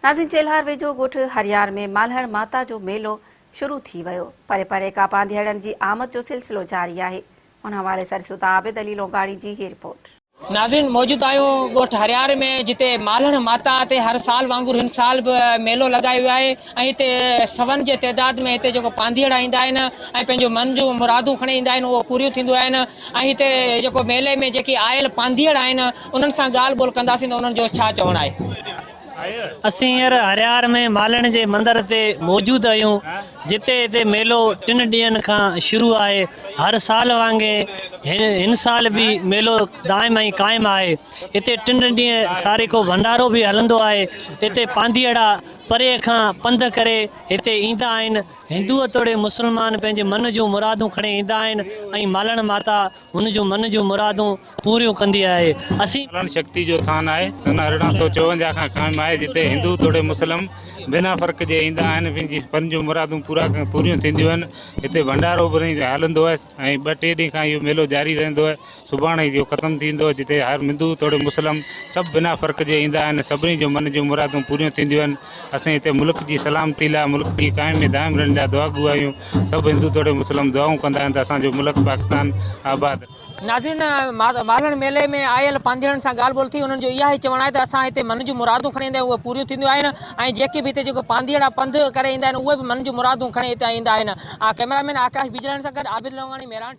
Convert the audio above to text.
ناظرين چيلهار ويجهو ڳوٺ هريار ۾ مالهڻ ماتا جو ميلو شروع ٿي ويو، پري پري کان پانڌيئڙن جي آمد جو سلسلو جاري آهي، ان حوالي سان ڏسون ٿا عابد علي لونگاڻي جي هي رپورٽ. ناظرين موجود آهيون ڳوٺ هريار ۾ جتي مالهڻ ماتا تي هر سال وانگر هن سال به ميلو لڳايو ويو آهي ۽ هتي سون جي تعداد ۾ هتي جيڪو پانڌيئڙا ايندا آهن ۽ پنهنجو من جون مرادون کڻي ايندا آهن اهو پوريون ٿينديون آهن ۽ هتي جيڪو ميلي ۾ جيڪي آيل پانڌيئڙا آهن انهن سان ڳالهه ٻولهه ڪنداسين ته انهن جو ڇا چوڻ آهي. اسين هينئر هريار ۾ مالهڻ جي مندر تي موجود آهيون جتي هتي ميلو ٽن ڏينهن کان شروع آهي هر سال وانگي هن سال به ميلو دائم ۽ قائم آهي هتي ٽن ڏينهن ساريڪو ڀنڊارو به هلندو آهي هتي پانڌيئڙا پري کان پنڌ ڪري هتي ايندا آهن هندو توڙي مسلمان پنهنجي من جون مرادون کڻي ايندا آهن ۽ مالهڻ ماتا هن جون من جون مرادون پوريون ڪندي آهي. اسين. مالهڻ شڪتي جو ٿان آهي. سن 1854 کان قائم آهي جتي هندو توڙي مسلم بنا فرق جي ايندا آهن پنهنجي من جون مرادون پورا پوريون ٿينديون آهن هتي ڀنڊارو به هلندو آهي ۽ ٻه ٽي ڏينهن کان اهو ميلو جاري رهندو آهي سڀاڻي اهو ختم ٿيندو جتي هر هندو توڙي مسلم سڀ بنا فرق جي ايندا آهن سڀني جو من جون مرادون پوريون ٿينديون آهن اسين هتي ملڪ جي سلامتي لاء ملڪ جي قائم ۽ دائم رهڻ جا دعاگو آهيون سڀ هندو توڙي مسلم دعائون ڪندا آهن ته اسان جو ملڪ پاڪستان آباد. ناظرين مالهڻ ميلي ۾ آيل پانڌيئڙن سان ڳالهه ٻولهه ٿي انهن جو اها ئي چوڻ آهي ته اسان هتي من جون مرادون کڻي ايندا آهيون اهي پوريون ٿينديون آهن ۽ جيڪي به هتي جيڪو پانڌيئڙا پنڌ ڪري ايندا آهن اهي به من جون مرادون کڻي هتي ايندا آهن ڪئميرا مين آڪاش بجلاڻي سان گڏ عابد لونگاڻي مهراڻ ٽي.